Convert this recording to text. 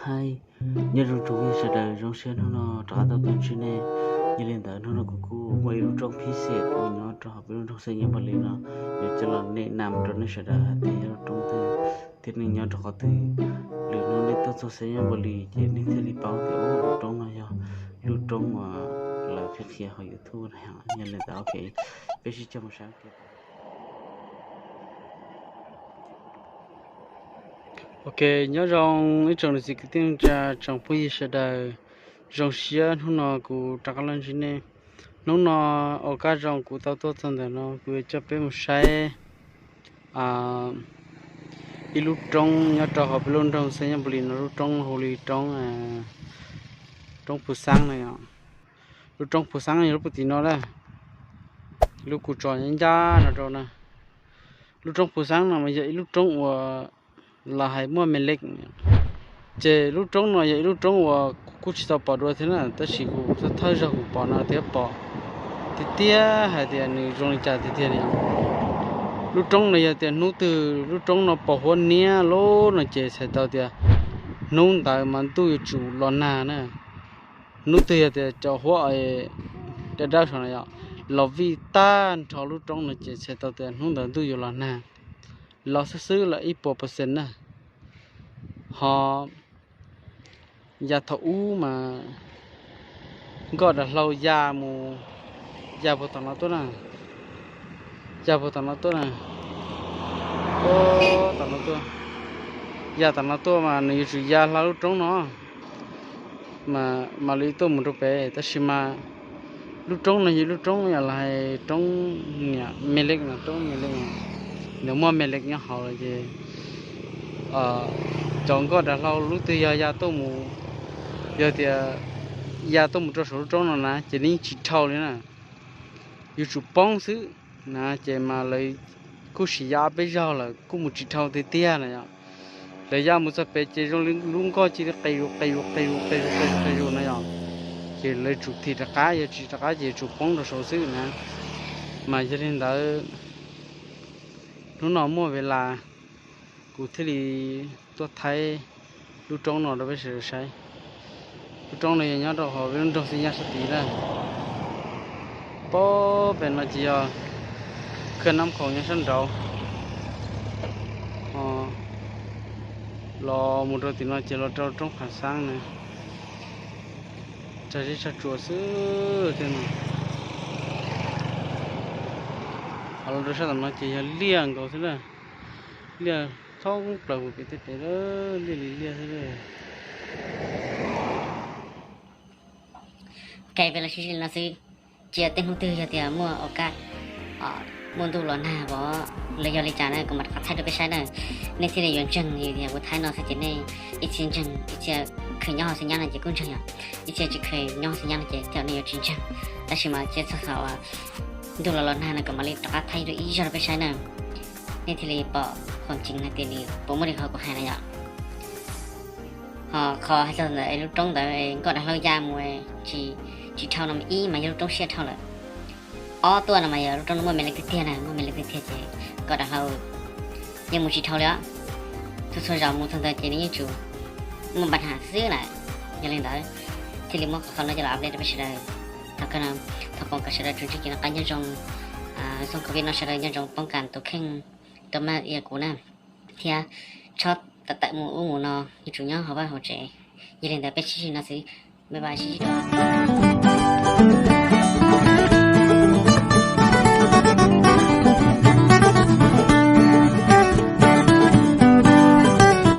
Hais, nyob zoo tsoom phooj ywg sawv daws, zoo siab hnub no rov qab tau tuaj ntsib nej. Yog li ntawd hnub no kuv kuj muaj ib lub roob phib xiam uas nyob rau hauv peb lub nroog Xeeb Nyab Npog Lis no, yuav coj los nim no rau nej sawv daws hais tias yog lub roob twg thiab nej nyob rau qhov twg. Lwm hnub nej tuaj txog Xeeb Nyab Npog Lis ces nej thiaj li paub tias lub roob no yog lub roob uas lawv qhia qhia hauv YouTube na. Yog li ntawd ok, peb sib coj mus saib. Ok, nyob zoo ib tsoom niam txiv kwv tij neej tsa tsoom phooj ywg sawv daws, zoo siab hnub no kuv rov qab los ntsib nej. Hnub no ua kaj zoo kuv tau tuaj txog ntawm no kuv yuav coj peb mus saib ib lub roob nyob rau hauv peb lub nroog Xeeb Nyab Npog Lis no, lub roob hu li roob, roob Phu Xaab na yom. Lub roob Phu Xaab yog lub puag tim no na, lub kuv tso ncaj no rau na. Lub roob Phu Xaab no mas yog ib lub roob uas los hais muaj me lej. Ces lub roob no yog ib lub roob uas kuv kuj tsis tau pom dua thiab na, tab sis kuv thawj zaug kuv pom no thiab pom tiag tiag hais tias nws zoo li cas tiag tiag li. Lub roob no yog tias hnub twg lub roob no pos huab niab lawm no ces txhais tau tias hnub ntawd mas ntuj yuav tsum los nag na. Hnub twg yog tias cov huab dawb dawb saum no yom, los vij tag nrho lub roob no ces txhais tau tias hnub ntawd ntuj yuav los nag, los xwb xwb los ib puas percent na. Ho yav thaum ub mas nkoj dav hlau ya mus, ya puag tom no tuaj na, ya puag tom no tuaj na, tom no tuaj, ya tom no tuaj mas nws yuav tsum ya hla lub roob no mas mam li tuaj mus rau pem, tab sis mas lub roob no yog lub roob yog los hais roob niam me lej no, roob me lej, nws muaj me lej nyob hauv lawm ces cov nkoj dav hlau lub twg yog ya tuaj mus, yog tias ya tuaj mus rau saum lub roob no na ces nws yeej tsis dhau li na, yuav tsum poob xwb na. Ces mas lawv kuj sim ya ob peb zaug lawm kuj mus tsis dhau tiag tiag na yom. Lawv ya mus txog pem ces zoo li lub nkoj cia li qis zus qis zus qis zus qis zus qis zus qis zus na yom. Ces lawv tsum thim rov qab, yog tsis rov qab ces tsum poob rau saud xwb na. Mas yog li ntawd, hnub no muaj ve las, kuv thiaj li tuaj thaij lub roob no rau peb sawv daws saib. Lub roob no yog nyob rau hauv peb lub nroog Xeeb Nyab sab tid na. Pab pem no ces yog khaj nab khoom nyob sab nraud. Los mus rau tim no ces los rau roob Phav Xaab na. Tsag zeb tsag tsuas xwb thiab no. Ho los rau sab tom no ces yog liaj nkaus xwb na. Liaj thoob plaws puag pem tej pem, liaj li liaj xwb. Ok, peb los sib ntsib li no xwb. Cia tej hnub twg yog tias muaj ua kaj, muaj ntuj los nag pom los yog li cas na kuv mam rov qab thaij rau peb saib na. Nej thiaj li yuav ntseeg tias kuv thaij no xwb ces nej ib txhia ntseeg, ib txhia kheev nyob hauv Xeeb Nyab no ces kuj ntseeg yom. Ib txhia tsis kheev nyob hauv Xeeb Nyab no ces tej zaum nej yuav tsis ntseeg. Tab sis mas cia txog thaum ntuj los los nag no kuv mam li rov qab thaij rau ib zaug rau peb saib na. Nej thiaj li pom qhov tseeb hais tias nws puas muaj li qhov kuv hais na yom. Ho qhov hais txog ntawm lub roob ntawd nkoj dav hlau ya mus tsis dhau no mas ib mas yog lub roob siab dhau lawm. Ob tuaj no mas yog lub roob no muaj me leej tiag tiag na, muaj me leej tiag tiag ces nkoj dav hlau yeej mus tsis dhau li os. Txhua txhua zaus mus txog ntawd ces nws yeej tsum muaj npa nham xwb na. Yog li ntawd thiaj li muab qhov no coj los update rau peb sawv daws. Thaum kawg no, thov kom sawv daws tsuas ntsib kev noj qab nyob zoo. Xyoo covid no sawv daws nco ntsoov poob kas tus kheej rau maj ia kuv na, thiab txhob tawm tawm mus ub mus no, yuav tsum nyob hauv vaj hauv tsev. Yog li ntawd peb sib ntsib no xwb, bye bye, sib ntsib dua.